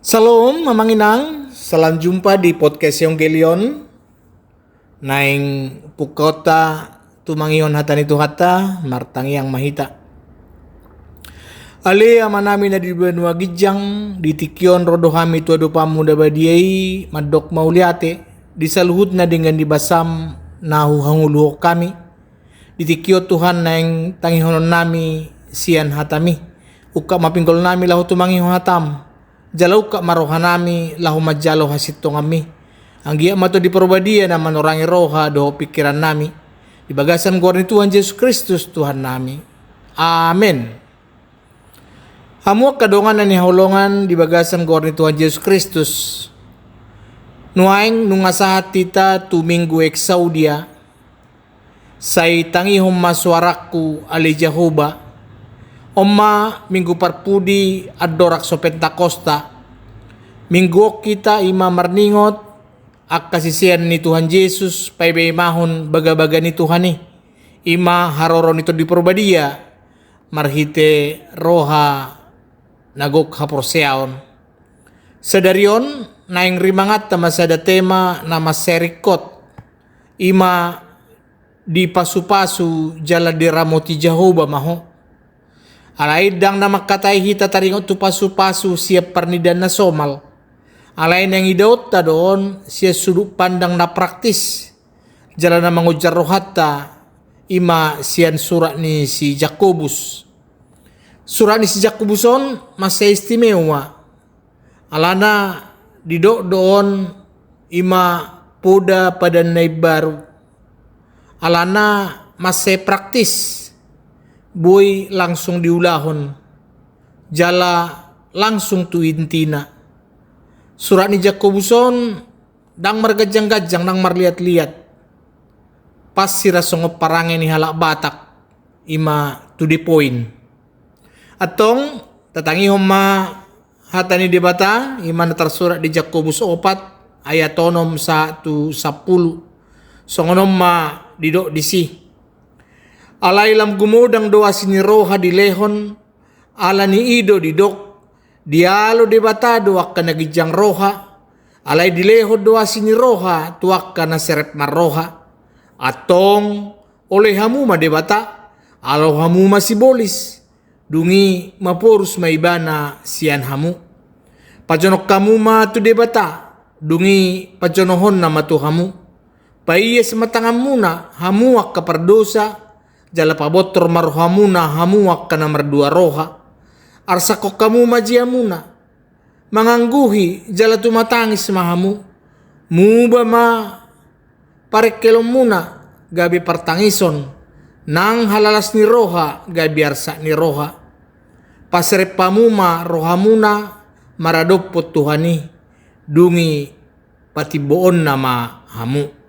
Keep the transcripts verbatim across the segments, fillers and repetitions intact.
Salam amang inang, salam jumpa di podcast Evanggelion. Naeng pungkaonta tumangihon hata ni Tuhanta, martangiang ma hita. Ale Amanami na di banua ginjang, di tingki on ro do hami tu adopanMu na badia i, mandok mauliate, di saluhutna denggan ni basaM na huhangoluhon hami. Di tingki on Tuhan naeng tangihononnami sian hataMi. Ungkap ma pinggolnami laho tumangihon hataM. Jala ungkap ma rohanami laho manjalo hasintonganMi. Anggiat ma Tondi Parbadia na manorangi roha dohot pingkirannami. Di bagasan goar ni Tuhan Jesus Kristus Tuhannami. Amen. Hamu angka dongan na hinaholongan di bagasan goar ni Tuhan Jesus Kristus. Nuaeng nunga sahat hita tu Minggu Exaudia. Sai tangihon ma soarangku ale Jahowa. On ma Minggu Parpudi andorang so Pentakosta. Minggu on hita i ma marningot angka sisean ni Tuhan Jesus paimaimahon bagabaga ni Tuhan i. I ma haroro ni Tondi Parbadia marhite roha na gok haporseaon. Sadari on naeng rimanganta ma sada tema na mansai ringkot. I ma dipasupasu jala diramoti Jahowa ma ho. Alai ndang na mangkatai hita taringot tu pasupasu sian parnidaan na somal. Alai naeng idaonta do on sian sudut pandang na praktis. Jala na mangonjar rohanta i ma sian surat ni si Jakobus. Surat ni si Jakobus on mansai istimewa. Alana didok do on i ma poda padan na imbaru. Alana mansai praktis, boi langsung diulahon. Jala langsung tu intina. Surat ni Jakobus on ndang marganjang-ganjang, ndang marliat-liat. Pas sira songon parange ni halak Batak, i ma to the point. Antong, tatangihon ma hata ni Debata, i ma na tarsurat di Jakobus opat, ayat onom sahat tu sampulu. Songon on ma didok disi. Alai lam gumodang do asi ni roha dilehon, ala ni i do didok, dialo Debata do angka na ginjang roha, alai dilehon do asi ni roha tu angka na serep marroha. Antong, ole hamu ma Debata, alo hamu ma sibolis, dung i maporus ma ibana sian hamu. Pajonok hamu ma tu Debata, dung i pajonohonna ma tu hamu. Paias ma tanganmuna, hamu angka pardosa, jala pabontor ma rohamuna, hamu angka na mardua roha. Arsakhon hamu ma jiamuna, mangangguhi, jala tumatangis ma hamu. Muba ma parengkelonmuna, gabe partangison, nang halalas ni roha, gabe arsak ni roha. Paserep hamu ma rohamuna, maradophon Tuhan i, dung i patimboonna ma hamu.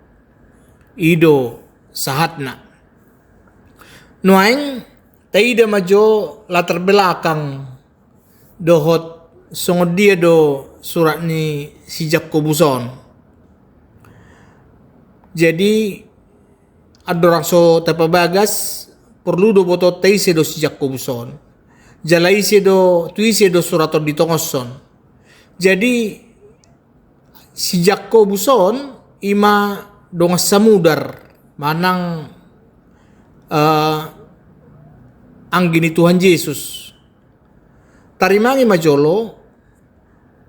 I do sahatna. Nuaeng, taida ma jo latar belakang dohot songon dia do surat ni si Jakobus on. Jadi, andorang so tapabagas, porlu do botoonta ise do si Jakobus on. Jala ise do, tu ise do surat on ditongoshon. Jadi, si Jakobus on i ma dongan samudar manang, eh, anggi ni Tuhan Jesus. Tarimangi ma jolo,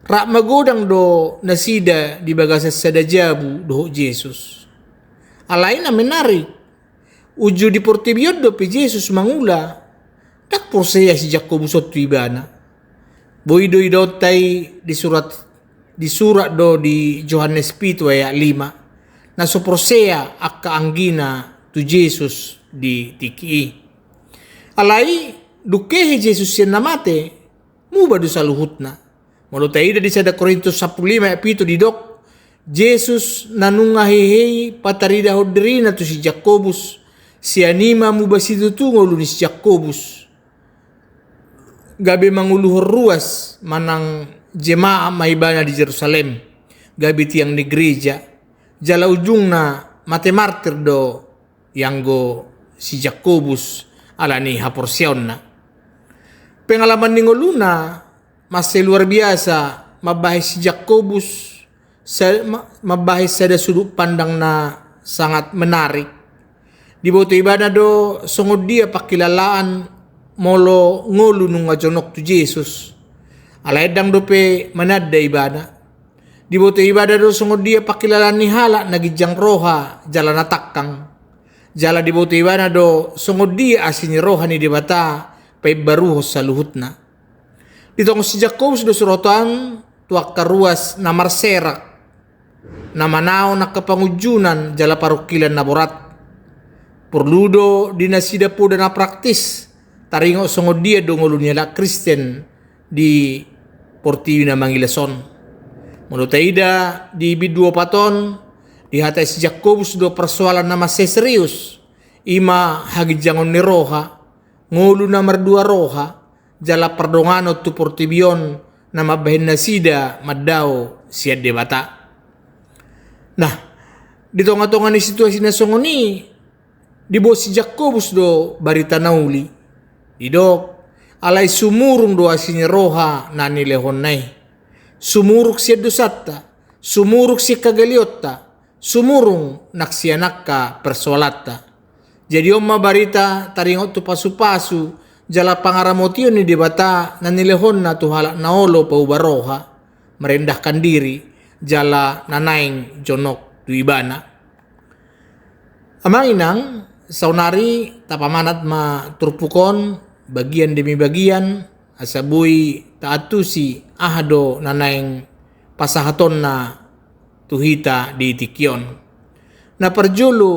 rap magodang do nasida di bagasan sada jabu dohot Jesus. Alai na menarik, uju di portibi on dope Jesus mangula, ndang porsea si Jakobus on tu ibana. Boi do idaonta i di surat, di surat do di Johannes pitu ayat lima. Na so porsea angka anggina tu Jesus di tingki i. Alai, dung hehe Jesus sian na mate, muba do saluhutna. Molo taida di sada Korintus sampulu lima ayat pitu didok, Jesus na nunga hehe i pataridahon dirina tu si Jakobus, sian i ma muba situtu ngolu ni si Jakobus. Gabe manguluhon ruas manang jemaat ma ibana di Jerusalem, gabe tiang ni gereja, jala ujungna mate martir do ianggo si Jakobus ala ni haporseaonna. Pengalaman ni ngoluna mansai luar biasa, mambahen si Jakobus sa-, ma-, mambahen sada sudut pandang na sangat menarik. Diboto ibana do songon dia pangkilalaan molo ngolu nunga jonok tu Jesus. Alai ndang dope mananda ibana. Diboto ibana do songon dia pangkilalaan ni halak na ginjang roha jala na tangkang. Jala diboto ibana do songon dia asi ni roha ni Debata paimbaruhon saluhutna. Ditongon si Jakobus do surotan tu angka ruas na marserak, na manaon angka pangunjunan jala parungkilan na borat. Porlu do di nasida poda na praktis, taringot songon dia do ngolu ni halak Kristen di portibi na mangilas on. Molo taida di bindu opat on, dihatai si Jakobus do persoalan na mansai serius, i ma haginjangon ni roha, ngolu na mardua roha, jala pardonganon tu portibi on na mambahen nasida mandao sian Debata. Nah, di tonga-tonga ni situasi na songon i, diboan si Jakobus do barita na uli. Didok, alai sumurung do asi ni roha na nilehonna i. Sumurung sian dosanta, sumurung sian hagalionta, sumurung nang sian angka persoalanta. Jadi on ma barita taringot tu pasu-pasu jala pangaramotion ni Debata na nilehonna tu halak na olo pauba roha, merendahkan diri, jala na naeng jonok tu Ibana. Amang inang, saonari tapamanat ma turpuk on, bagian demi bagian, asa boi taantusi aha do na naeng pasahatonna tu hita di tingki on. Na parjolo,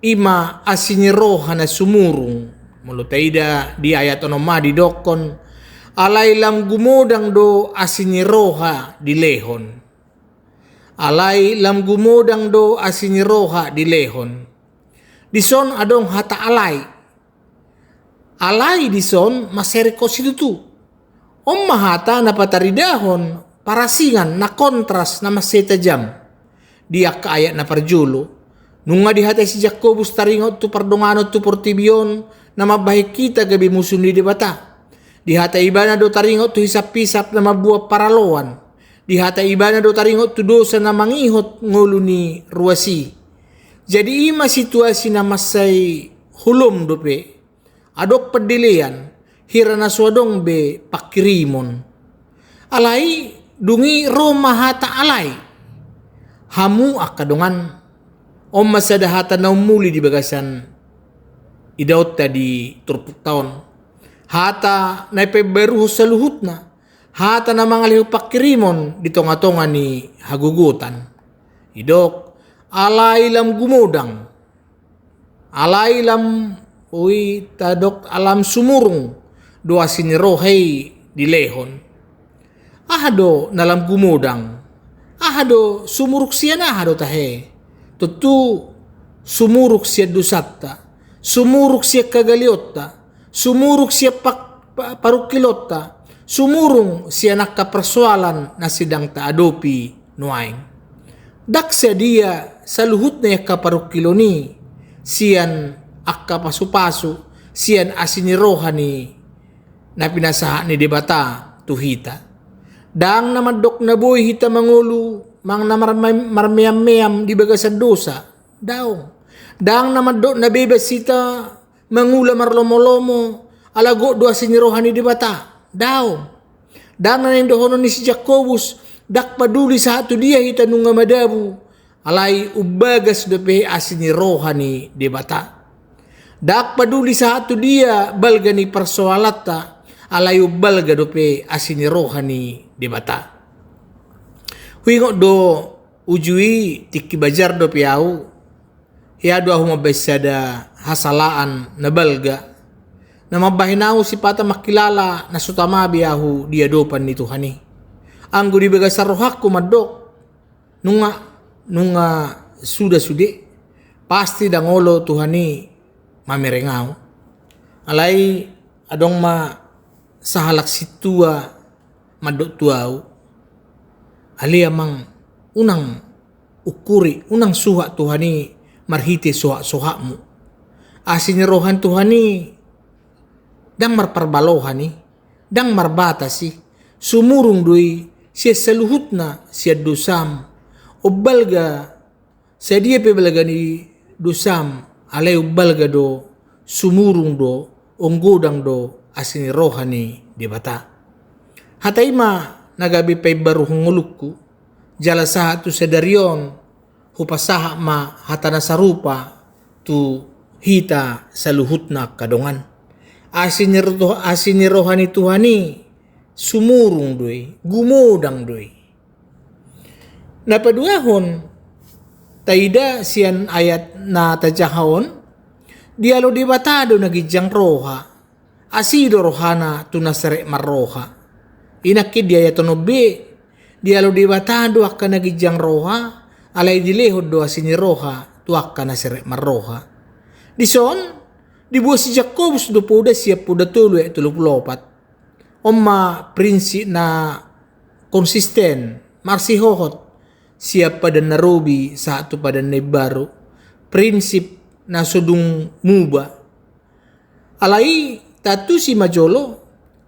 i ma asi ni roha na sumurung. Molo taida di ayat onom ma didokkon, alai lam gumodang do asi ni roha dilehon. Alai lam gumodang do asi ni roha dilehon. Dison adong hata alai. Alai dison mansai ringkot situtu. On ma hata na pataridahon parasingan na kontras na mansai tajam di angka ayat na parjolo. Nunga dihatai si Jakobus taringot tu pardonganon tu portibi on na mambahen hita gabe musu ni Debata. Dihatai ibana do taringot tu hisap-hisap na mambuat paraloan. Dihatai ibana do taringot tu dosa na mangihot ngolu ni ruas i. Jadi i ma situasi na mansai holom dope. Adong pandelean, hira na so adong be pangkirimon. Alai dung i ro ma hata alai. Hamu angka dongan, on ma sada hata na umuli di bagasan idaonta di turpukta on. Hata na paimbaruhon saluhutna, hata na mangalehon pangkirimon di tonga-tonga ni hagogotan. Didok, alai lam gumodang. Alai lam, ui, tadok lam sumurung do asi ni roha i dilehon. Aha do na lam gumodang? Aha do sumurung sian aha do tahe? Tontu sumurung sian dosanta, sumurung sian hagalionta, sumurung sian pak-, pa-, parungkilonta, sumurung sian angka persoalan na sedang taadopi nuaeng. Ndang sadia saluhutna i angka parungkilon i sian angka pasu-pasu, sian asi ni roha ni na pinasahat ni Debata tu hita. Ndang na mandok na boi hita mangolu manang na marme-, marmeam-meam di bagasan dosa. Daong. Ndang na mandok na bebas hita mangula marlomo-lomo, ala gok do asi ni roha ni Debata. Daong. Ndang na naeng dohonon ni si Jakobus, ndang paduli sahat tu dia hita nunga madabu, alai umbagas dope asi ni roha ni Debata. Ndang paduli sahat tu dia balga ni persoalanta, alai umbalga dope asi ni roha ni Debata. Huingot do uju i tingki bajar dope ahu, hea do ahu mambahen sada hasalaan na balga, na mambahen ahu sipata mangkilala na so tama be ahu di adopan ni Tuhan i. Anggo di bagasan rohangku mandok, nunga, nunga suda sude, pasti ndang olo Tuhan i mamereng ahu. Alai adong ma sahalak sintua mandok tu ahu, ale amang, unang ukuri, unang suhat Tuhan i marhite sohat-sohatmu. Asi ni roha ni Tuhan i ndang marparbalohan i, ndang marbatas i, sumurung do i sian saluhutna sian dosam. Umbalga sadia pe balga ni dosam, alai umbalga do, sumurung do, umgodang do asi ni roha ni Debata. Hata i ma na gabe paimbaruhon ngolungku, jala sahat tu sadari on, hupasahat ma hata na sarupa tu hita saluhutna angka dongan. Asi ni ro-, asi ni roha ni Tuhan i sumurung do i, gumodang do i. Na paduahon, taida sian ayat na tajaha on, dialo Debata do na ginjang roha, asi do rohana tu na serep marroha. I nangkin di ayat onom be, dialo Debata do angka na ginjang roha, alai dilehon do asi ni roha tu angka na serep marroha. Dison, diboan si Jakobus do poda sian poda tolu ayat tolu pulu opat. On ma prinsip na konsisten, marsihohot, sian Padan na Robi sahat tu Padan na Imbaru, prinsip na so dung muba. Alai, taantusi ma jolo,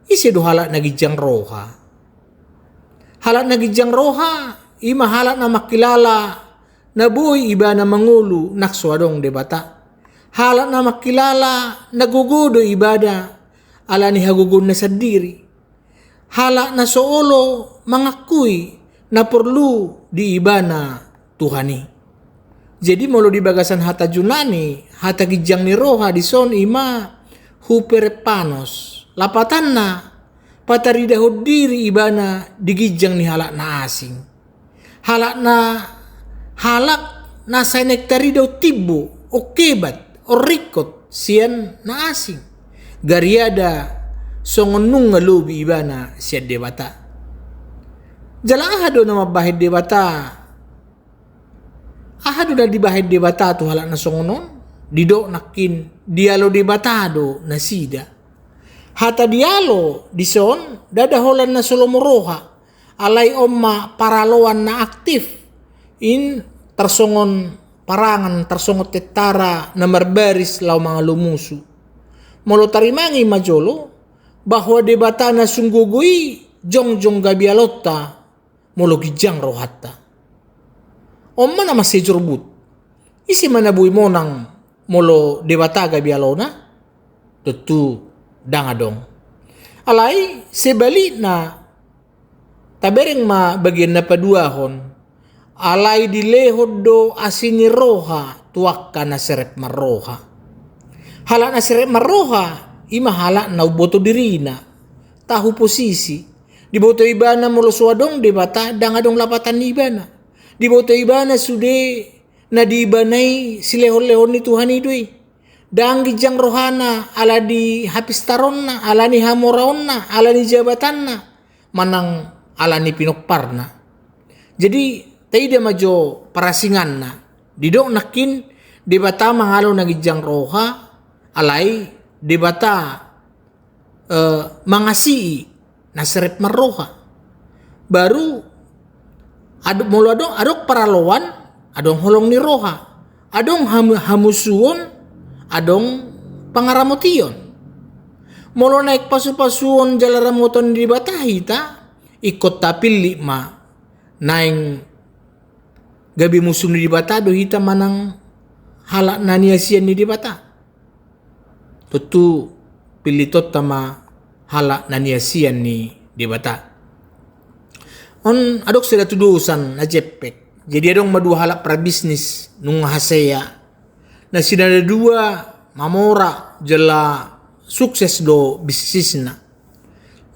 ise do halak na ginjang roha? Halak na ginjang roha, i ma halak na mangkilala na boi ibana mangolu nang so adong Debata. Halak na mangkilala na gogo do ibana ala ni hagogoonna sandiri. Halak na so olo mangakui na porlu di ibana Tuhan i. Jadi, molo di bagasan hata Junani, hata ginjang ni roha dison i ma huperepanos. Lapatanna, pataridahon diri ibana di ginjang ni halak na asing. Halak na, halak na sai naeng tarida on timbo, on hebat, on ringkot sian na asing. Gariada songon nunga lobi ibana sian Debata. Jala aha do na mambahen Debata? Aha do na dibahen Debata tu halak na songon on? Didok nangkin, dialo Debata do nasida. Hata dialo dison, ndada holan na so lomo roha. Alai on ma paraloan na aktif, in tarsongon parangan, tarsongon tentara na marbaris laho mangalo musu. Molo tarimangi ma jolo, bahwa Debata na sunggogo i jongjong gabe alonta, molo ginjang rohanta. On ma na mansai jorbut. Ise ma na boi monang molo Debata gabe alona? Tontu ndang adong. Alai sebalikna, tabereng ma bagian na paduahon, alai dilehon do asi ni roha tu angka na serep marroha. Halak na serep marroha, i ma halak na umboto dirina, tahu posisi. Diboto ibana molo so adong Debata, ndang adong lapatan ni ibana. Diboto ibana sude na di ibana i silehonlehon ni Tuhan i do i. Ndang ginjang rohana ala ni hapistaronna, ala ni hamoraonna, ala ni jabatanna, manang ala ni pinomparna. Jadi, taida ma jo parasinganna. Didok nangkin, Debata mangalo na ginjang roha, alai Debata eh, mangasii na serep marroha. Baru, ad-, molo adong, adong paraloan, adong holong ni roha. Adong ham-, hamusuon, adong pangaramotion. Molo naeng pasupasuon jala ramoton ni Debata hita, ingkon tapillit ma naeng gabe musu ni Debata do hita manang halak na niasian ni Debata. Tontu pillitonta ma halak na niasian ni Debata. On adong sada tudosan na jempek. Jadi adong ma dua halak prabisnis nunga hasea. Na sinada dua mamora jala sukses do bisnisna.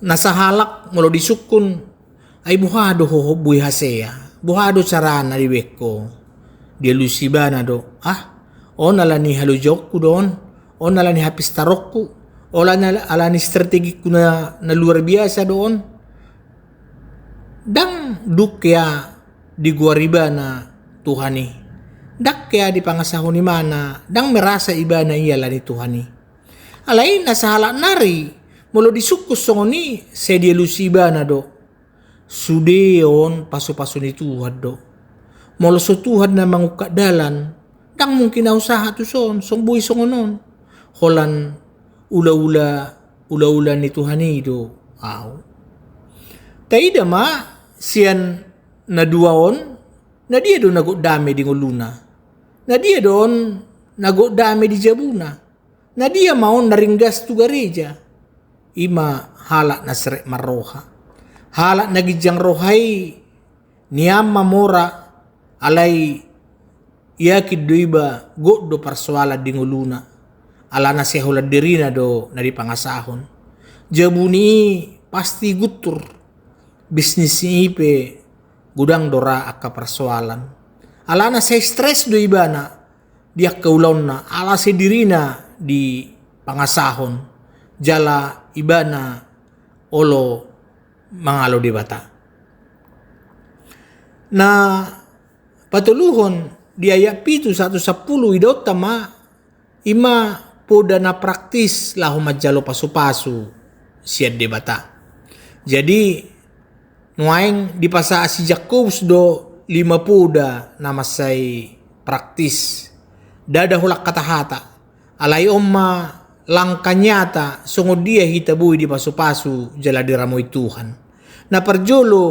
Na sahalak molo disungkun, ai boha do ho boi hasea, boha do carana dibaen ho? Dialusi ibana do, ah, on ala ni halojaonku do on, on ala ni hapistaronku, on ala, ala ni strategikku na, na luar biasa do on. Ndang dung hea digoar ibana Tuhan i. Ndang hea dipangasahon ibana, ndang merasa ibana i ala ni Tuhan i. Alai na sahalak nari, molo disungkun songon i, sai dialusi ibana do. Sude on pasupasu ni Tuhan do. Molo so Tuhan na mangungkap dalan, ndang mungkin ahu sahat tuson, so boi songon on. Holan ulaula, ulaula ni Tuhan i do ahu. Taida ma, sian na dua on, na dia do na gok dame di ngoluna? Na dia do on na gok dame di jabuna? Na dia ma on na ringgas tu gareja? I ma halak na serep marroha. Halak na ginjang roha i, nian ma mora, alai yakin do iba gok do parsoalan di ngoluna. Alana sai holan dirina do na dipangasahon. Jabuna i pasti guntur. Bisnisna i pe godang do ra angka parsoalan. Alana sai stres do ibana di angka ulaonna, ala sai dirina dipangasahon, jala ibana olo mangalo Debata. Na patoluhon, di ayat pitu sahat tu sampulu, idaonta ma, i ma poda na praktis laho manjalo pasupasu sian Debata. Jadi, nuaeng dipasahat si Jakobus do lima poda na mansai praktis. Ndada holan hatahata. Alai on ma langka nyata songon dia hita boi dipasupasu jala diramoti Tuhan. Na parjolo,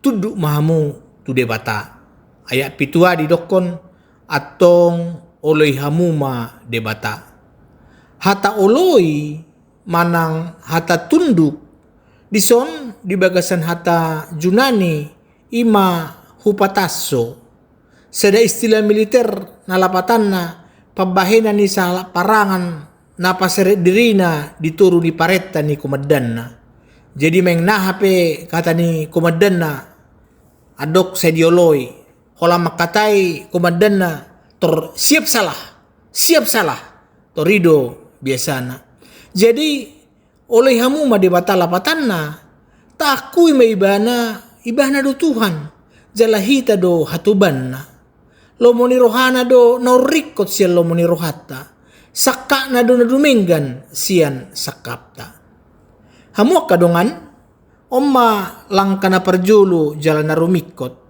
tunduk ma hamu tu Debata. Ayat pitu a didokkon, antong oloi hamu ma Debata. Hata oloi manang hata tunduk, dison di bagasan hata Junani, i ma hupatasso. Sada istilah militer na lapatanna pambahenan ni sahalak parangan na paseret dirina di toru ni parenta ni komandanna. Jadi, maeng na hape hata ni komandanna, andok sai dioloi. Holan mangkatai komandanna, tor siap salah, siap salah. Tor i do biasana. Jadi, oloi hamu ma Debata lapatanna, taakui ma ibana, ibana do Tuhan, jala hita do hatobanna. Lomo ni rohana do na umringkot sian lomo ni rohanta. Sangkapna do na dumenggan sian sangkapta. Hamu angka dongan, on ma langka na parjolo jala na rumingkot.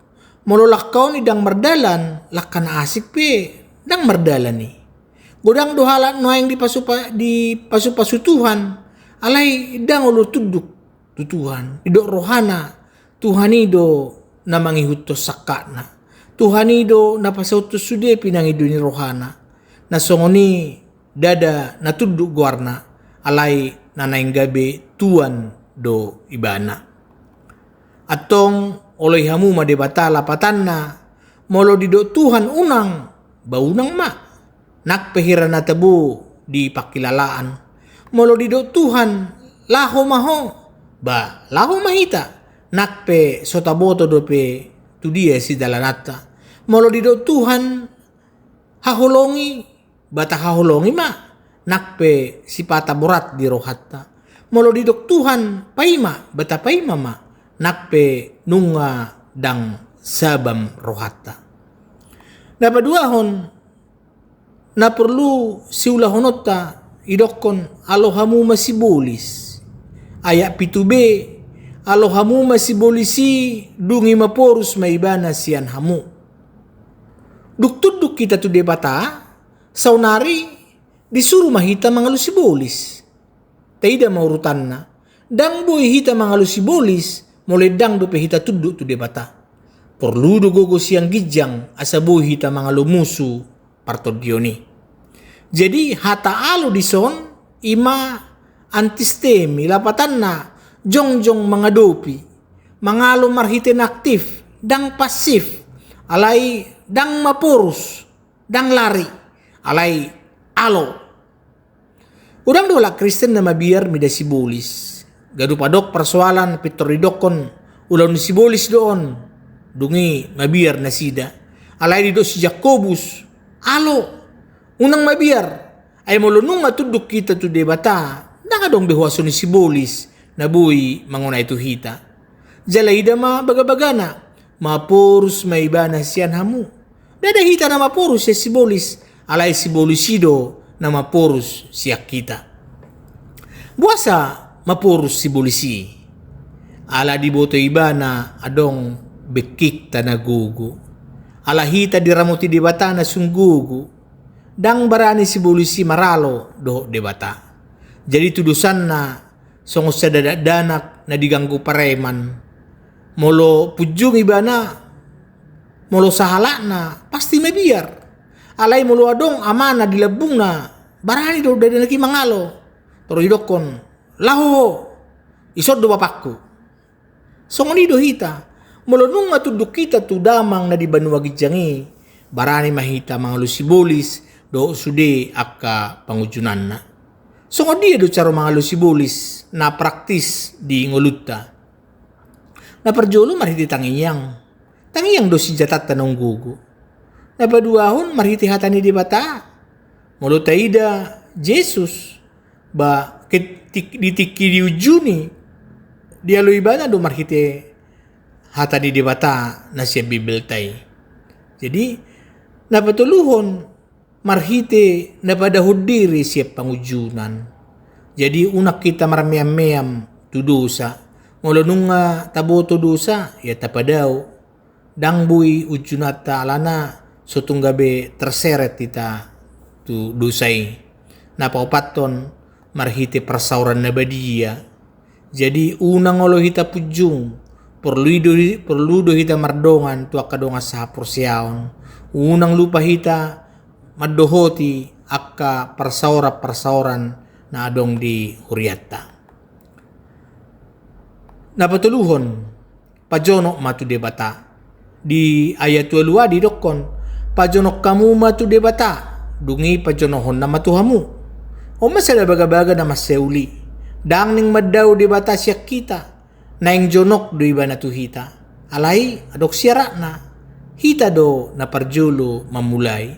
Molo langka on i ndang mardalan, langka na asing pe ndang mardalan i. Godang do halak nuaeng dipasupa-, dipasupasu Tuhan, alai ndang olo tunduk tu Tuhan. Didok rohana, Tuhan i do na mangihuthon sangkapna. Tuhan i do na pasauthon sude pinangido ni rohana. Na songon i ndada na tunduk goarna, alai na naeng gabe tuan do ibana. Antong oloi hamu ma Debata lapatanna, molo didok Tuhan unang, ba unang ma. Nang pe hira na tabo di pangkilalaan. Molo didok Tuhan, laho ma ho, ba laho ma hita. Nang pe so taboto dope tu dia sidalananta. Molo didok Tuhan, haholongi, ba tahaholongi ma. Nang pe sipata borat di rohanta. Molo didok Tuhan, paima, ba tapaima ma. Nang pe nunga ndang sabam rohanta. Na paduahon, na porlu siulahononta, idokkon, alo hamu ma sibolis. Ayat pitu b, alo hamu ma sibolis i, dung i maporus ma ibana sian hamu. Dung tunduk hita tu Debata, saonari disuru ma hita mangalo sibolis. Taida ma urutanna. Ndang boi hita mangalo sibolis, molo ndang dope hita tunduk tu Debata. Porlu do gogo sian ginjang, asa boi hita mangalo musu partondion i. Jadi, hata alo dison, i ma antistemi, lapatanna, jongjong mangadopi. Mangalo marhite na aktif, ndang pasif. Alai ndang maporus, ndang lari. Alai alo. Godang do halak Kristen na mabiar mida sibolis. Ganup adong parsoalan pintor didokkon, ulaon ni sibolis do on. Dung i mabiar nasida. Alai didok si Jakobus, alo, unang mabiar. Ai molo nunga tunduk hita tu Debata, ndang adong be huaso ni sibolis na boi mangonai tu hita. Jala ida ma bagabagana, maporus ma ibana sian hamu. Ndada hita na maporus sian sibolis, alai sibolis i do na maporus sian hita. Boasa maporus sibolis i? Ala diboto ibana adong bengkingta na gogo. Ala hita diramoti Debata na sunggogo. Ndang barani sibolis i maralo dohot Debata. Jadi tudosanna songon sada dakdanak na diganggu pareman. Molo punjung ibana, molo sahalakna, pasti mabiar. Alai molo adong amana di lambungna, barani do dadanaki mangalo. Torus didokkon, laho ho, dison do bapakku. Songon i do hita, molo nunga tunduk hita tu damang na di banua ginjang i, barani ma hita mangalo sibolis dohot sude angka pangunjunanna. Songon dia do cara mangalo sibolis na praktis di ngolunta? Na parjolo marhite tangiang. Tangiang do sinjatanta naung gogo. Na paduahon marhite hata ni Debata. Molo taida Jesus, ba, di tingki diunjuni, dialo ibana do marhite hata ni Debata na sian Bibelta i. Jadi, na patoluhon marhite na padahon diri sian pangunjunan. Jadi, unang hita marmeam-meam tu dosa. Molo nunga taboto dosa, ia tapadao. Ndang boi unjunanta alana so tung gabe terseret hita tu dosa i. Na paopathon marhite parsaoran na badia. Jadi unang olo hita punjung, porlu do, porlu do hita mardongan tu angka dongan sahaporseaon. Unang lupa hita mandohoti angka parsaoran-parsaoran na adong di hurianta. Na patoluhon, pajonok ma tu Debata. Di ayat ualu a didokkon, pajonok hamu ma tu Debata, dung i pajonohonna ma tu hamu. On ma sada bagabaga na mansai uli. Ndang naeng mandao Debata sian hita, naeng jonok do ibana tu hita. Alai adong syaratna, hita do na parjolo mamulai.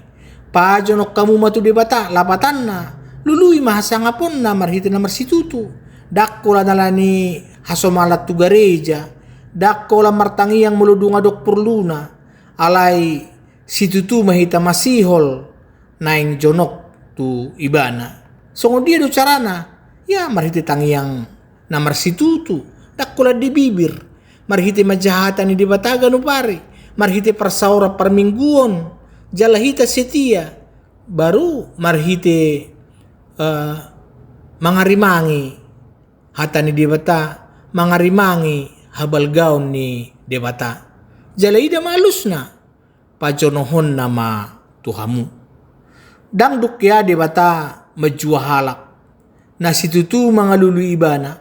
Pajonok hamu ma tu Debata, lapatanna, lului ma hasangaponna marhite na marsitutu. Ndang holan alani hasomalan tu gareja, ndang holan martangiang molo dung adong porluna, alai situtu ma hita masihol naeng jonok tu ibana. Songon dia do carana? Ia marhite tangiang na marsitutu, ndang holan di bibir, marhite manjaha hata ni Debata ganup ari, marhite parsaoran parmingguon, jala hita setia, baru marhite, eh, mangarimangi hata ni Debata, mangarimangi habalgaon ni Debata. Jala ida ma alusna, pajonohonna ma tu hamu. Ndang dung hea Debata manjua halak, na situtu mangalului ibana.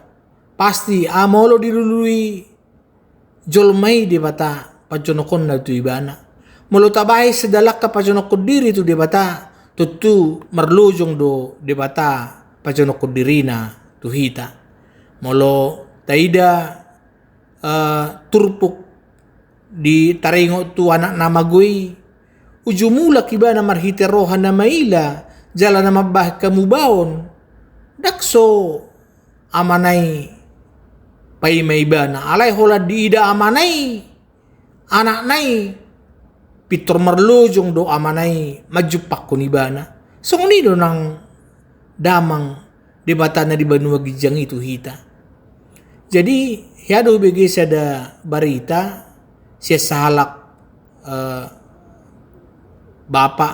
Pasti, a molo dilului jolma i Debata pajonokonna tu ibana. Molo tabahen sada langka pajonokkon diri tu Debata, tontu marlojong do Debata pajonokkon dirina tu hita. Molo taida, eh, turpuk ditaringot tu anak na mago i, uju mulak ibana marhite roha na maila, jala na mambahen hamubaon, ndang so amana i paima ibana, alai holan diida amana i, anakna i, pintor marlojong do amana i manjumpangkon ibana. Songon i do nang damang Debata na di banua ginjang i tu hita. Jadi, hea do hubege sada barita, sian sahalak, eh, bapa,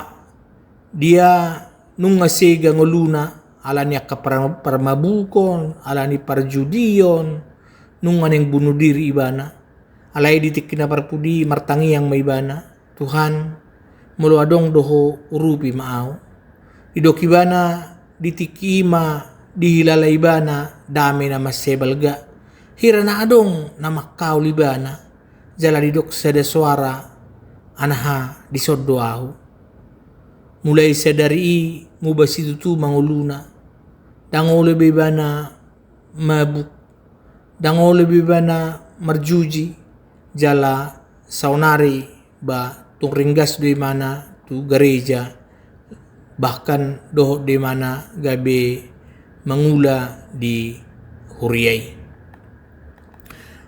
dia nunga sega ngoluna, alani angka par-, parmabukon, alani parjudion, nunga naeng bunuh diri ibana. Alai di tingki na parpudi martangiang ma ibana, Tuhan, molo adong do Ho, urupi ma au. Didok ibana, di tingki i ma dihilala ibana dame na mansai balga. Hira na adong na mangkaol ibana, jala didok sada soara, anaha, dison do ahu. Mulai sadari i muba situtu ma ngoluna. Ndang olo be ibana mabuk, ndang olo be ibana marjuji, jala saonari ba tung ringgas do imana tu gareja, bahkan dohot do imana gabe mangula di huria i.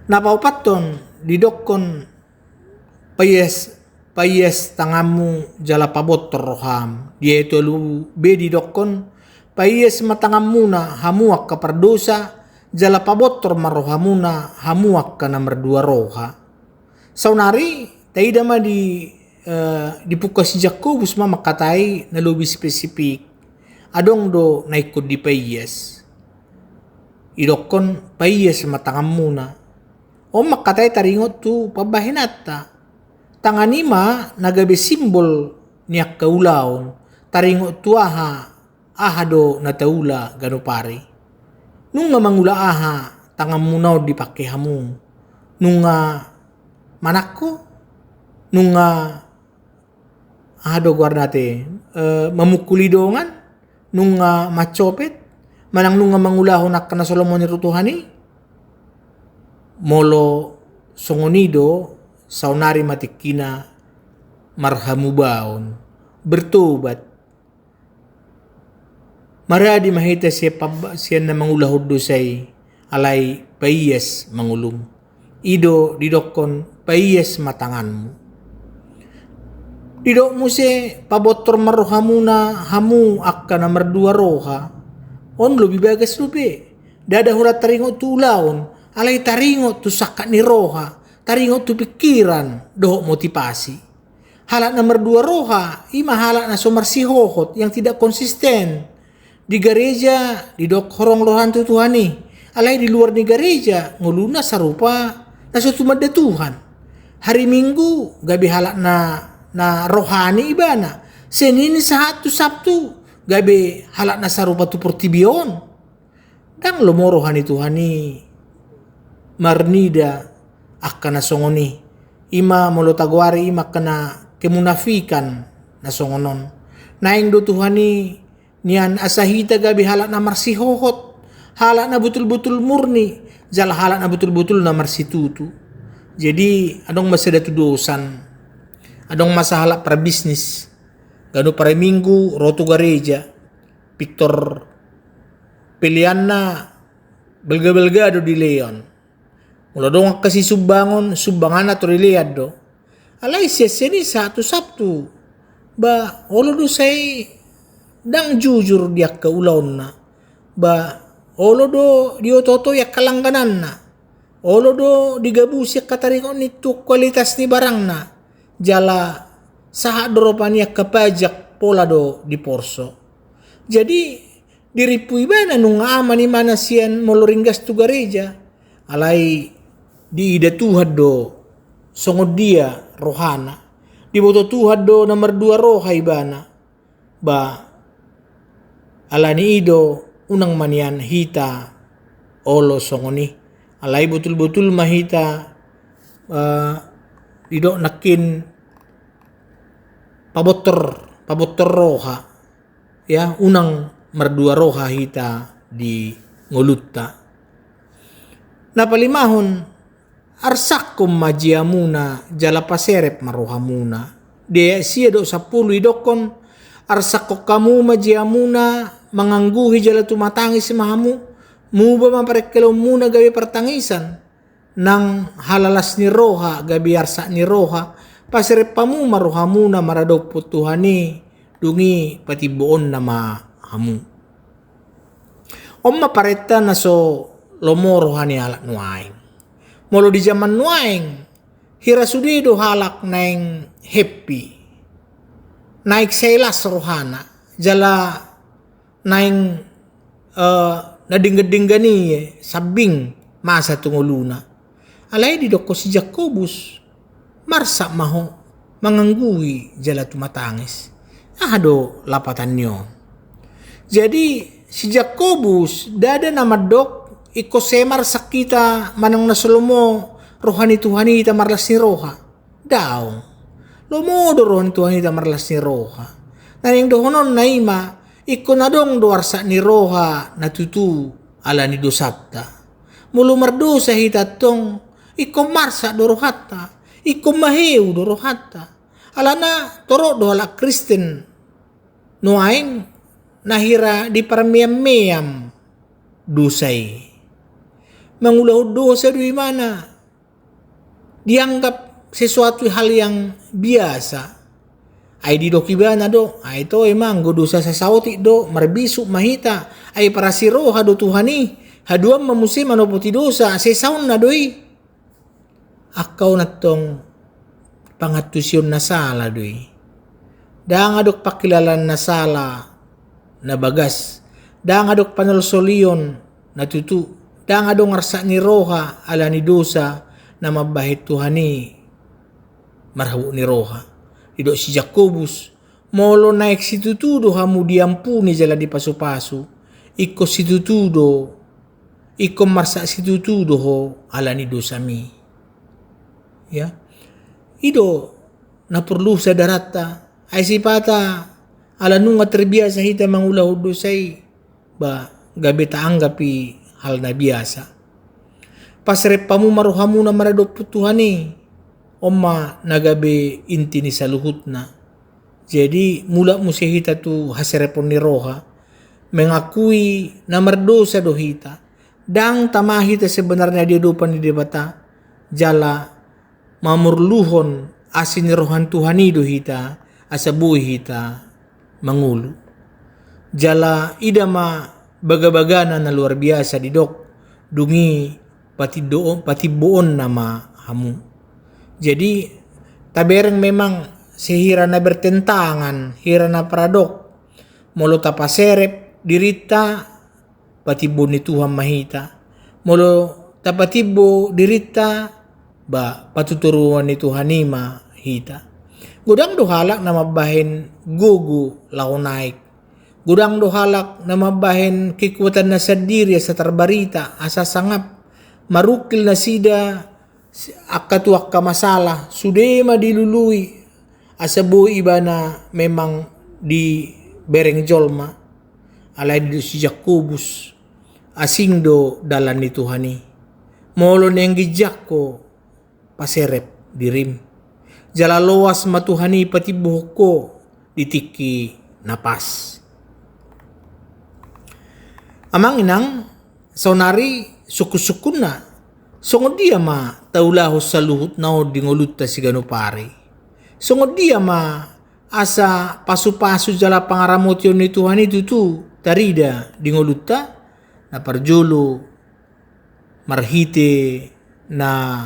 Na paopathon didokkon, paias, paias tanganmu jala pabontor roham. Di ayat ualu b didokkon, paias ma tanganmuna hamu angka pardosa, jala pabontor ma rohamuna hamu angka na mardua roha. Saonari taida ma di, eh, di pungkas Jakobus ma mangkatai na lobi spesifik. Adong do na ingkon dipaias. Didokkon paias ma tanganmuna. On ma angka tahe taringot tu pambahenanta. Tangan i ma na gabe simbol ni angka ulaon, taringot tu aha, aha do na taula ganup ari. Nunga mangula aha tanganmuna on dipake hamu? Nunga manangko? Nunga aha do goarna te, eh, mamungkuli dongan, nunga mansopet, manang nunga mangulahon angka na so lomo ni roha ni Tuhan i? Molo songon i do, saonari ma tingkina marhamubaon, bertobat. Maradi ma hita sian pab-, sian na mangulahon dosa i, alai paias ma ngolum. I do didokkon paias ma tanganmu. Didok muse pabontor ma rohamuna hamu angka na mardua roha. On lobi bagas dope. Ndada holan taringot tu ulaon, alai taringot tu sangkap ni roha, taringot tu pingkiran dohot motivasi. Halak na mardua roha, i ma halak na so marsihohot, yang tidak konsisten. Di gareja didok horong rohana tu Tuhan i, alai di luar ni gareja ngoluna sarupa na so tumanda Tuhan. Hari Minggu gabe halak na, na rohani ibana. Senin sahat tu Sabtu gabe halak na sarupa tu portibi on. Ndang lomo roha ni Tuhan i marnida angka na songon i. I ma molo tagoari i ma angka na kemunafikan na songon on. Naeng do Tuhan i nian asa hita gabe halak na marsihohot, halak na botul-botul murni, jala halak na botul-botul na marsitutu. Jadi adong ma sada tudosan, adong ma sahalak parbisnis, ganup ari Minggu ro tu gareja, pintor peleanna balga-balga do dilehon. Molo adong angka sisumbangon, sumbanganna torop dilean do. Alai sian Senin sahat tu Sabtu, ba olo do sai ndang jujur di angka ulaonna. Ba olo do dioto-otoi angka langgananna. Olo do digabusi angka taringot ni tu kualitas ni barangna. Jala sahat do rupani angka pajak pola do diporso. Jadi dirimpu ibana nunga aman imana sian molo ringgas tu gareja. Alai diida Tuhan do songon dia rohana. Diboto Tuhan do na mardua roha ibana. Ba alani i do unang ma nian hita olo songon i. Alai botul-botul ma hita, eh, didok nangkin pabontor, pabontor roha. Ya, unang mardua roha hita di ngolunta. Na palimahon, arsakhon ma jeamuna jala paserep ma rohamuna. Di ayat sia dohot sampulu idokkon, arsakhon hamu ma jeamuna, mangangguhi jala tumatangis ma hamu, muba ma parengkelonmuna gabe partangisan, nang halalas ni roha gabe arsak ni roha, paserep hamu ma rohamuna maradophon Tuhan i, dung i patimboonna ma hamu. On ma parenta na so lomo roha ni halak nuaeng. Molo di jaman nuaeng, hira sude do halak naeng happy, naeng sai las rohana, jala naeng, eh, na denggan-denggan i sambing masa tu ngoluna. Alai didokkon si Jakobus, marsak ma ho, mangangguhi jala tumatangis. Aha do lapatan ni on? Jadi si Jakobus ndada na mandok ingkon sai marsak hita manang na so lomo roha ni Tuhan i hita marlas ni roha. Daong. Lomo do roha ni Tuhan i hita marlas ni roha. Na naeng dohononna i ma, ingkon adong do arsak ni roha na tutu alani dosanta. Molo mardosa hita antong, ingkon marsak do rohanta, ingkon maheu do rohanta. Alana torop do halak Kristen nuaeng na hira diparmeam-meam dosa i. Mangulahon dosa do ibana dianggap sesuatu hal yang biasa. Ai didok ibana do, ai toe ma, anggo dosa sasaotik do, marbisuk ma hita. Ai parasi roha do Tuhan i, haduan ma muse manopoti dosa, sesaonna do i. Angka on antong pangantusion na sala do i. Ndang adong pangkilalaan na sala na bagas, ndang adong panolsolion na tutu, ndang adong arsak ni roha alani dosa, na mambahen Tuhan i marhabot ni roha. Didok si Jakobus, molo naeng situtu do hamu diampuni jala dipasupasu, ingkon situtu do, ingkon marsak situtu do ho ala ni dosami. Ya. I do na porlu sadaranta, ai sipata ala nunga terbiasa hita mangulahon dosa i, ba gabe taanggap i hal na biasa. Paserep hamu ma rohamuna maradophon Tuhan i, on ma na gabe inti ni saluhutna. Jadi mulak muse hita tu haserepon ni roha, mengakui na mardosa do hita, ndang tama hita sebenarna di adopan ni Debata, jala mamorluhon asi ni roha ni Tuhan i do hita, asa boi hita mangolu. Jala ida ma bagabagana na luar biasa didok, dung i patindo-, patimboonna ma hamu. Jadi tabereng memang sehira na bertentangan, hira na paradok, molo tapaserep dirinta, patimboon ni Tuhan ma hita. Molo tapatimbo dirinta, ba patutoruon ni Tuhan i ma hita. Godang do halak na mambahen gogo laho naek. Godang do halak na mambahen kekuatanna sandiri asa tarbarita, asa sangap, marungkil nasida angka tu angka masalah, sude ma dilului, asa boi ibana memang dibereng jolma. Alai didok si Jakobus, asing do dalan ni Tuhan i. Molo naeng ginjang ho, paserep dirim. Jala loas ma Tuhan i patimbohon ho di tingki na pas. Amang inang, saonari sungkunsungkunna, songon dia ma taulahon saluhutna on di ngolunta siganup ari? Songon dia ma asa pasupasu jala pangaramotion ni Tuhan i tutu tarida di ngolunta? Na parjolo, marhite na,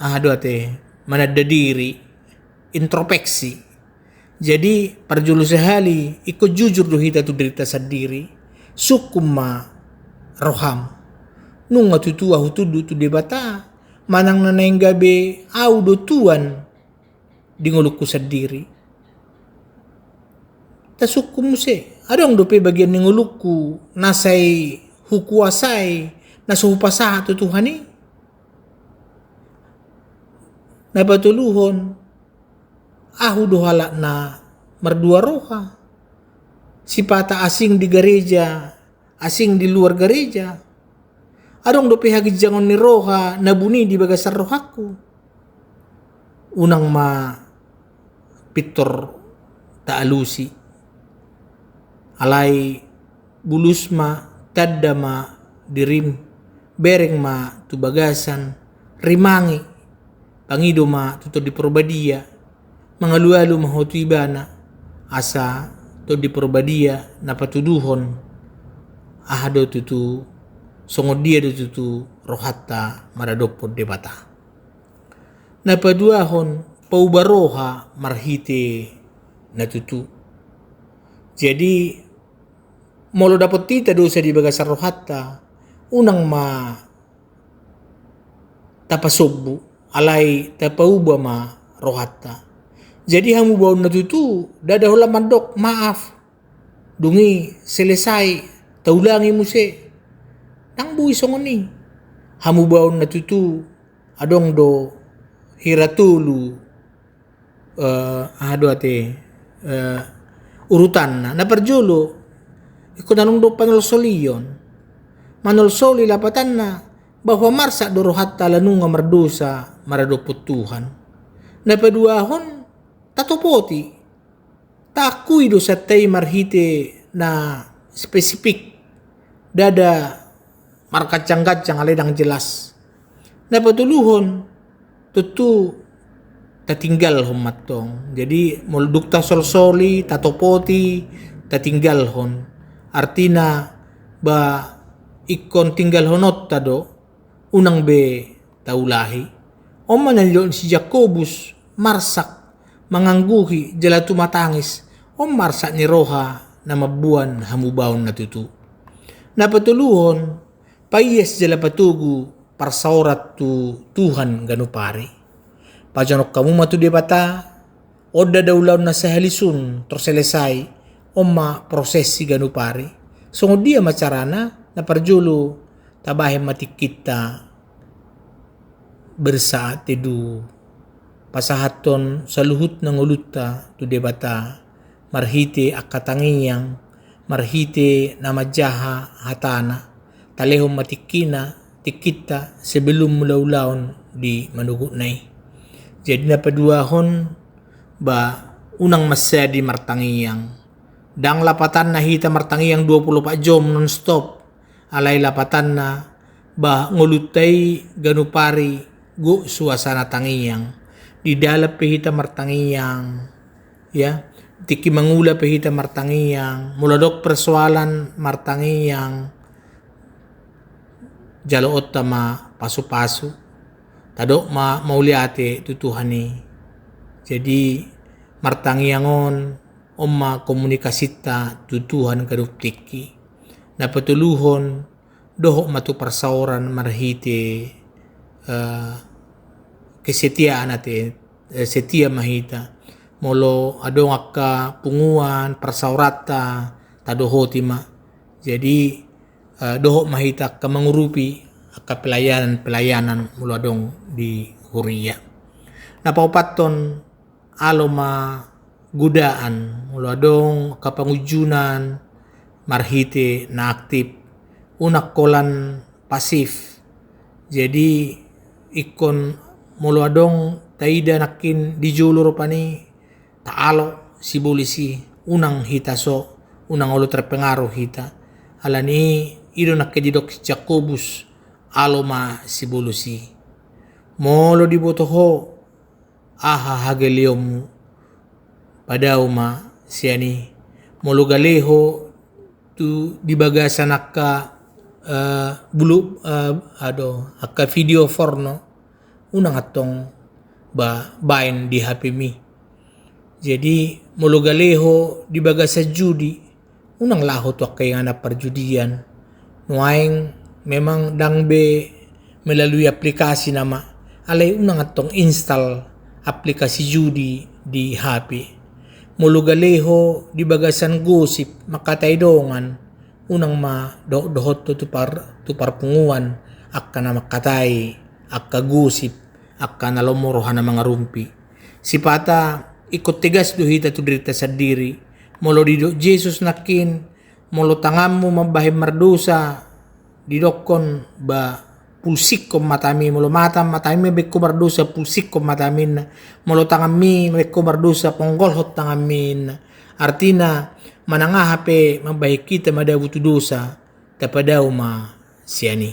aha do ate, mananda diri, introspeksi. Jadi parjolo sahali, ingkon jujur do hita tu dirinta sandiri, sungkun ma roham. Nunga tutu ahu tunduk tu Debata, manang na naeng gabe ahu do tuan di ngolungku sandiri? Tasungkun muse, adong dope bagian ni ngolungku na sai hukuasai, na so hupasahat tu Tuhan i? Na patoluhon, ahu do halak na mardua roha, sipata asing di gareja, asing di luar gareja. Adong dope haginjangon ni roha na buni di bagasan rohangku? Unang ma pintor taalusi. Alai bulus ma, tanda ma dirim, bereng ma tu bagasan, rimangi, pangido ma tu Tondi Porbadia, mangalualu ma ho tu ibana, asa Tondi Porbadia na patuduhon aha do tutu, songon dia do tutu rohanta maradophon Debata. Na paduahon, pauba roha marhite na tutu. Jadi molo dapot hita dosa di bagasan rohanta, unang ma tapasombu, alai tapauba ma rohanta. Jadi hamubaon na tutu, ndada holan mandok maaf, dung i selesai, taulangi muse. Ndang boi songon i. Hamubaon na tutu, adong do hira tolu, eh, aha do ate, eh, urutanna. Na parjolo, ingkon adong do panolsolion. Manolsoli lapatanna, bahwa marsak do rohanta ala nunga mardosa maradophon Tuhan. Na paduahon, tatopoti, taakui dosanta i marhite na spesifik, ndada margancang-gancang alai ndang jelas. Na patoluhon, tontu tatinggalhon mantong. Jadi molo dung tasolsoli, tatopoti, tatinggalhon. Artina, ba ingkon tinggalhononta do, unang be taulahi. On ma na nidok ni si Jakobus, marsak, mangangguhi, jala tumatangis. On marsak ni roha na mamboan hamubaon na tutu. Na patoluhon, paias jala patogu parsaoran tu Tuhan ganup ari. Pajonok hamu ma tu Debata, on do ulaon na sahali sun tor selesai, on ma prosessi ganup ari. Songon dia ma carana? Na parjolo, tabahen ma tingkinta bersaat teduh, pasahathon saluhutna ngolunta tu Debata, marhite angka tangiang, marhite na manjaha hatana, talehon ma tingkina, tingkinta sebelum mulaulaon di manogotna i. Jadi na paduahon, ba, unang mansadi martangiang. Ndang lapatanna hita martangiang dua pulu opat jom non stop. Alai lapatanna, ba, ngolunta i ganup ari gok suasana tangiang. Di dalan pe hita martangiang, ya, tingki mangula pe hita martangiang, molo adong persoalan martangiang, jaloonta ma pasupasu, tadok ma mauliate tu Tuhan i. Jadi martangiang on, on ma komunikasinta tu Tuhan ganup tingki. Na patoluhon, dohot ma tu parsaoran marhite, eh, kesetiaan ate, eh, setia ma hita. Molo adong angka punguan parsaoranta, tadohoti ma. Jadi, eh, dohot ma hita angka mangurupi angka pelayanan-pelayanan molo adong di huria. Na paopathon, alo ma godaan, molo adong angka pangunjunan marhite na aktif, unang holan pasif. Jadi ingkon molo adong taida nangkin di jolo rupani, taalo sibolis i, unang hita so, unang olo terpengaruh hita. Alani i, i do nangkin didok Jakobus, alo ma sibolis i. Molo diboto ho aha hagaleonmu, padao ma sian i. Molo gale ho tu di bagasan angka, eh, bulu, eh, ado, angka video porno, unang antong, ba, baen di H P-mi. Jadi molo gale ho di bagasan judi, unang laho tu angka inganan parjudian. Nuaeng memang ndang be melalui aplikasi nama, alai unang antong install aplikasi judi di H P. Molo gale ho di bagasan gosip, mangkatai dongan, unang ma dohot-dohot tu par-, tu parpunguan angka na mangkatai, angka gosip, angka na lomo rohana mangarumpi. Sipata ingkon tegas do hita tu dirita sandiri. Molo didok Jesus nangkin, molo tanganmu mambahen mardosa, didokkon, ba, pulsikkon matami. Molo mata, matami mambahen ho mardosa, pulsikkon matami, ninna. Molo tanganmi mambahen ho mardosa, ponggolhon tanganmi, ninna. Artina, manang aha pe mambahen hita madabu tu dosa, tapadao ma sian i.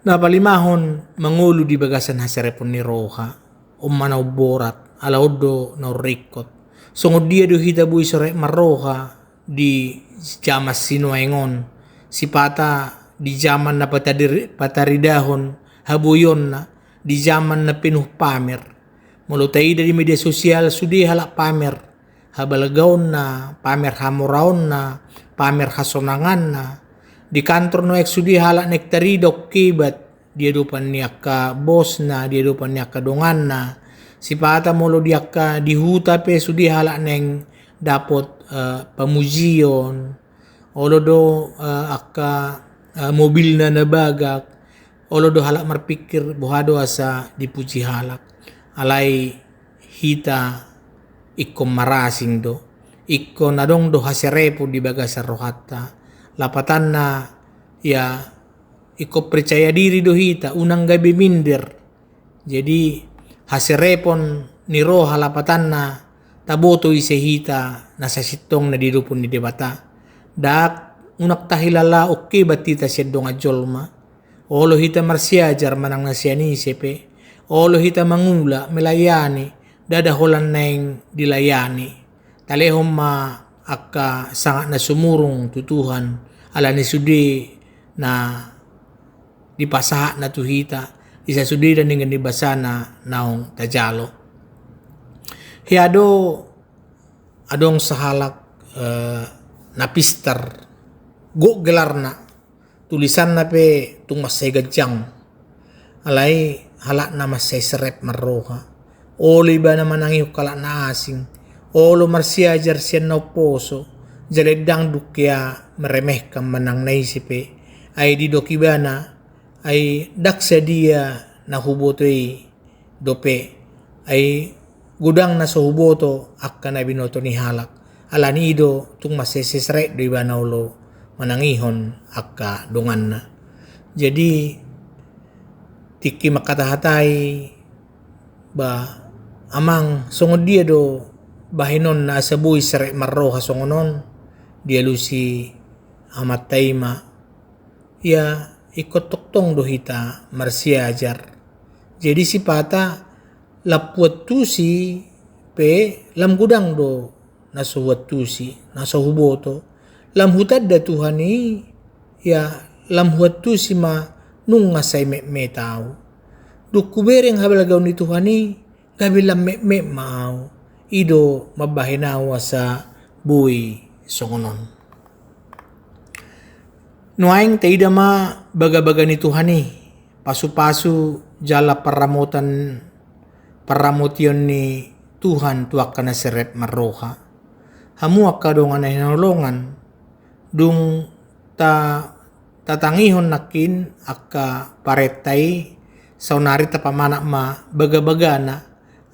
Na palimahon, mangolu di bagasan haserepon ni roha. On ma na umborat, ala on do na umringkot. Songon dia do hita boi sorek marroha di jaman sinuaeng on, sipata di jaman na patadiri-, pataridahon haboionna, di jaman na penuh pamer. Molo taida di media sosial, sude halak pamer habalgaonna, pamer hamoraonna, pamer hasonanganna. Di kantor nuaeng sude halak naeng tarida ongkebat di adopan ni angka bosna, di adopan ni angka donganna. Sipata molo di angka di huta pe sude halak naeng dapot, eh, pamujion. Olo do, eh, angka, eh, mobilna na bagak. Olo do halak marpikir boha do asa dipuji halak. Alai hita ingkon marasing do. Ingkon adong do haserepon di bagasan rohanta. Lapatanna, ya, ingkon percaya diri do hita, unang gabe minder. Jadi, haserepon ni roha lapatanna, taboto ise hita na sasintongna di adopan ni Debata. Ndang, unang tahilala ongkebat hita sian dongan jolma. Olo hita marsiajar manang na sian ise pe. Olo hita mangula, melayani, ndada holan naeng dilayani. Talehon ma angka sangap na sumurung tu Tuhan, ala ni sude na dipasahatna tu hita, di sasudena denggan ni basana naung tajalo. Hea do adong sahalak, eh, na pistar, gok gelarna, Tulisanna pe tung mansai ganjang. Alai halak na mansai serep marroha. Olo ibana manangihon halak na asing. Olo marsiajar sian na umposo. Jala ndang dung hea meremehkan manang na ise pe. Ai didok ibana, ai ndang sadia na huboto i dope, ai godang na so huboto angka na binoto ni halak. Alani i do tung mansai serep do ibana olo manangihon angka donganna. Jadi tingki mangkatahatai, ba amang, songon dia do bahenonna asa boi serep marroha songon on? Dialusi amanta i ma, ia ingkon tongtong do hita marsiajar. Jadi sipata lam huantusi pe lam godang do na so huantusi, na so huboto. Lam hutanda Tuhan i, ia lam huantusi ma nunga sai metmet ahu. Dung hubereng habalgaon ni Tuhan i, gabe lam metmet ma ahu. I do mambahen ahu asa boi songon on. Nuaeng taida ma bagabaga ni Tuhan i, pasupasu jala parramotan, parramotion ni Tuhan tu angka na serep marroha. Hamu angka dongan na hinaholongan, dung ta, tatangihon nangkin angka parenta i, saonari tapamanat ma bagabagana.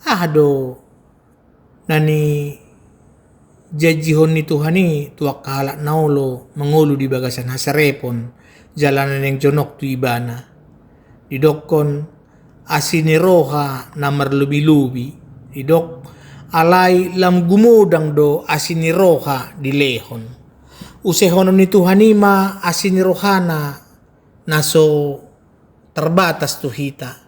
Aha do na nijanjihon ni Tuhan i tu angka halak na olo mangolu di bagasan haserepon jala na naeng jonok tu ibana? Didokkon, asi ni roha na marlobilobi. Didok, alai lam gumodang do asi ni roha dilehon. Usehonon ni Tuhan i ma asi ni rohana na so terbatas tu hita.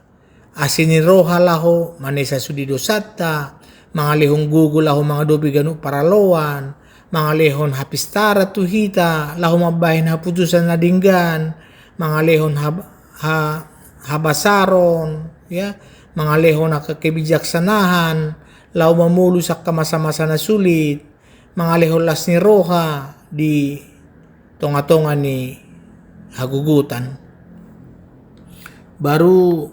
Asi ni roha laho manesa sude dosanta, mangalehon gogo laho mangadopi ganup paraloan, mangalehon hapistaran tu hita laho mambahen haputusan na denggan, mangalehon hab-, ha-, habasaron, ya, mangalehon angka kebijaksanaan laho mamolus angka masamasa na sulit, mangalehon las ni roha di tongatonga ni hagogotan. Baru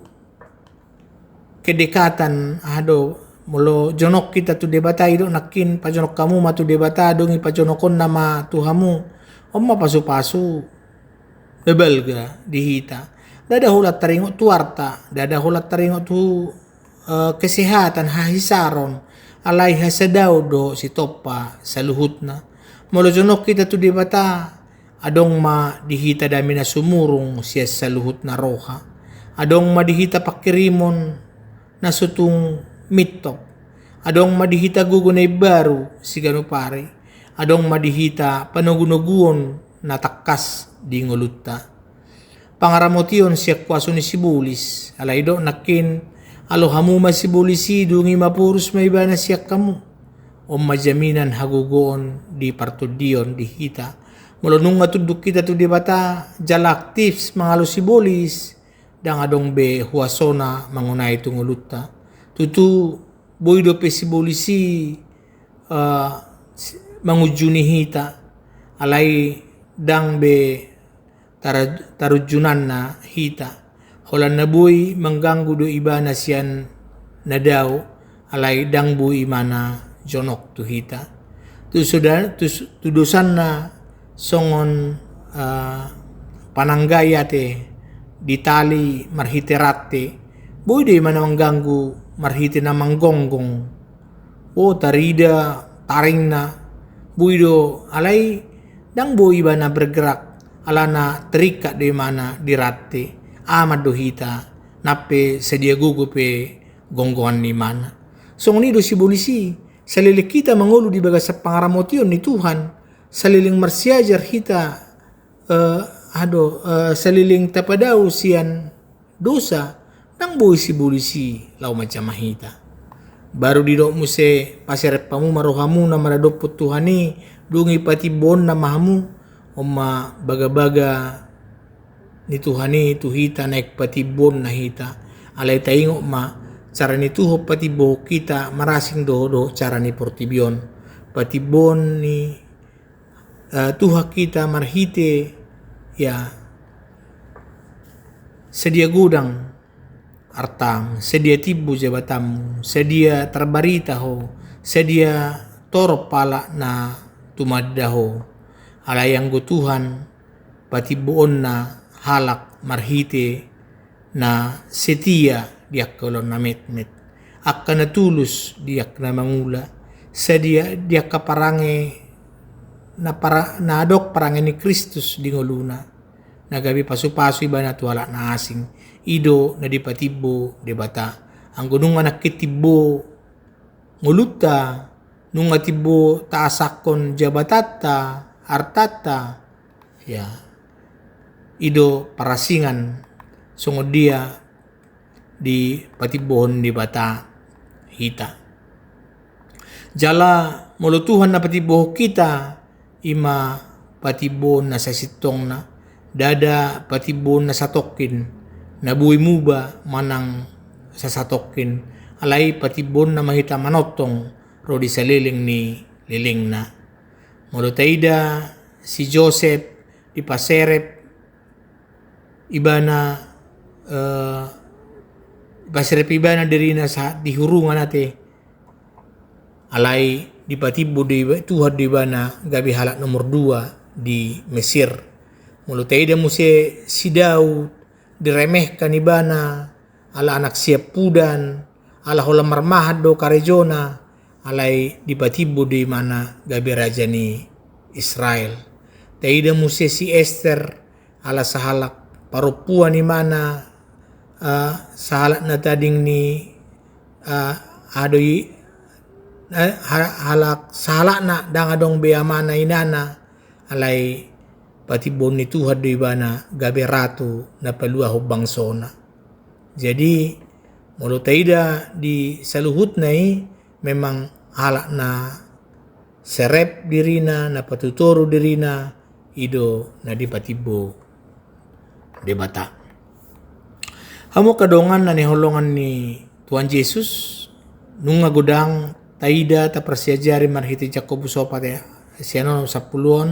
kedekatan, aha do, molo jonok hita tu Debata, didok nangkin, pajonok hamu ma tu Debata, dung i pajonokonna ma tu hamu. On ma pasupasu na balga di hita. Ndada holan taringot tu arta, ndada holan taringot tu, eh, kesehatan, hahisaron, alai hasadaon dohot sitompa saluhutna. Molo jonok hita tu Debata, adong ma di hita dame na sumurung sian saluhutna roha. Adong ma di hita pangkirimon na so tung mintop. Adong ma di hita gogo na imbaru siganup ari. Adong ma di hita panogunoguon na tangkas di ngolunta. Pangaramotion sian huaso ni sibolis, alai didok nangkin, alo hamu ma sibolis i, dung i maporus ma ibana sian hamu. On ma jaminan hagogoon di partondion di hita. Molo nunga tunduk hita tu Debata jala aktif mangalo sibolis, ndang adong be huasona mangonai tu ngolunta. Tutu boi dope sibolis i, eh, si-, mangunjuni hita, alai ndang be tara-, tarunjunanna hita. Holan na boi mangganggu do ibana sian na dao, alai ndang boi ibana jonok tu hita. Tu soda-, tu s-, tu dosanna songon, eh, pananggai ate ditali marhite rante, boi do ibana mangganggu marhite na manggonggong. O, tarida taringna, boi do, alai ndang boi ibana bergerak, alana terikat do ibana di rante. Aman do hita, nang pe sadia gogo pe gonggongan ni ibana. Songon i do sibolis i, saleleng hita mangolu di bagasan pangaramotion ni Tuhan, saleleng marsiajar hita, eh, aha do, eh, saleleng tapadao sian dosa, ndang boi sibolis i laho manjama hita. Baru didok muse, paserep hamu ma rohamuna maradophon Tuhan i, dung i patimboonna ma hamu. On ma bagabaga ni Tuhan i tu hita, naeng patimboonna hita. Alai taingot ma, cara ni Tuhan patimbohon hita marasing do dohot cara ni portibi on. Patimboon ni, eh, Tuhan hita marhite, ya, Sadia godang artam, sadia timbo jabatanmu, sadia tarbarita ho, sadia torop halak na tumanda ho. Alai anggo Tuhan, patimboonna halak marhite na setia di angka ulaon na metmet, angka na tulus di angka na mangula, sadia di angka parange na, para, na adong parange ni Kristus di ngoluna, na gabe pasupasu ibana tu halak na asing. I do na dipatimbo Debata. Anggo nunga nangkin timbo ngolunta, nunga timbo taasakkon jabatanta, artanta, ya, i do parasingan songon dia dipatimbohon Debata hita. Jala molo Tuhan na patimbohon hita, i ma patimboon na sasintongna, ndada patimboon na satongkin, na boi muba manang sasatongkin, alai patimboonna ma hita manongtong ro di saleleng ni lelengna. Molo taida si Josep dipaserep ibana, eh, dipaserep ibana dirina sahat di hurungan ate. Alai dipatimbo do iba-, Tuhan do ibana gabe halak nomor dua di Mesir. Molo taida muse si Daud, diremehkan ibana, ala anak siampudan, ala holan marmahan do karejona, alai dipatimbo do ibana gabe raja ni Israel. Taida muse si Ester, ala sahalak parompuan ibana, eh, sahalak na tading ni, eh, adoi, eh, ha-, halak sahalakna ndang adong be amana inana, alai patimboon ni Tuhan do ibana gabe ratu na paluahon bangsona. Jadi, molo taida di saluhutna i, memang halak na serep dirina, na patutoru dirina, i do na dipatimbo Debata. Hamu angka dongan na hinaholongan ni Tuhan Jesus, nunga godang taida, taparsiajari marhite Jakobus opat ayat sia onom sampulu on,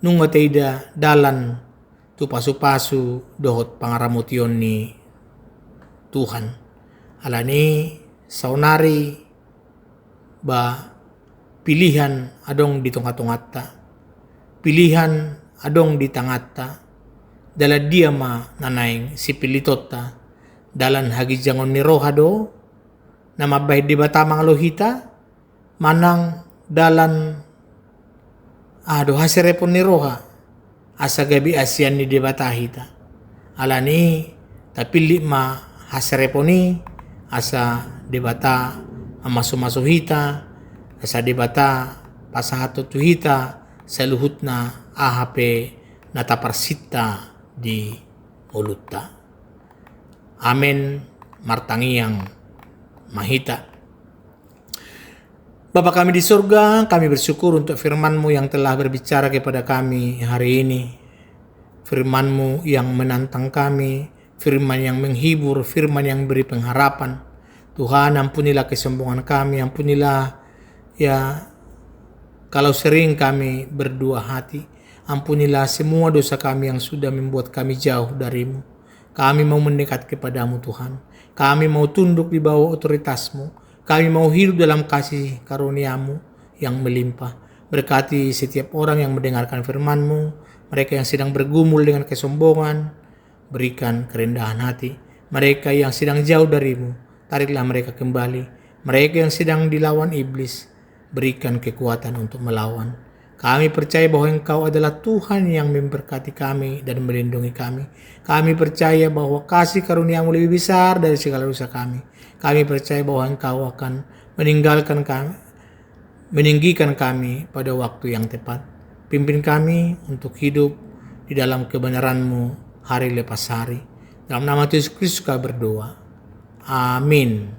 nunga taida dalan tu pasupasu dohot pangaramotion ni Tuhan. Alani saonari ba pilihan adong di tongatonganta. Pilihan adong di tanganta. Dalan dia ma na naeng sipilitonta? Dalan haginjangon ni roha do, na mambahen Debata mangalo hita, manang dalan, aha do, haserepon ni roha, asa gabe asian ni Debata hita. Alani, tapillit ma haserepon i, asa Debata mamasumasu hita, asa Debata pasahathon tu hita saluhutna aha pe na taparsinta di ngolunta. Amen. Martangiang ma hita. Bapa kami di sorga, kami bersyukur untuk firman-Mu yang telah berbicara kepada kami hari ini. Firman-Mu yang menantang kami, firman yang menghibur, firman yang beri pengharapan. Tuhan, ampunilah kesombongan kami, ampunilah, ya, kalau sering kami berdua hati. Ampunilah semua dosa kami yang sudah membuat kami jauh dari-Mu. Kami mau mendekat kepada-Mu, Tuhan. Kami mau tunduk di bawah otoritas-Mu. Kami mau hidup dalam kasih karunia-Mu yang melimpah. Berkati setiap orang yang mendengarkan firman-Mu, mereka yang sedang bergumul dengan kesombongan, berikan kerendahan hati. Mereka yang sedang jauh dari-Mu, tariklah mereka kembali. Mereka yang sedang dilawan iblis, berikan kekuatan untuk melawan. Kami percaya bahwa Engkau adalah Tuhan yang memberkati kami dan melindungi kami. Kami percaya bahwa kasih karunia-Mu lebih besar dari segala dosa kami. Kami percaya bahwa Engkau akan meninggalkan kami, meninggikan kami pada waktu yang tepat. Pimpin kami untuk hidup di dalam kebenaran-Mu hari lepas hari. Dalam nama Tuhan Yesus Kristus kami berdoa. Amin.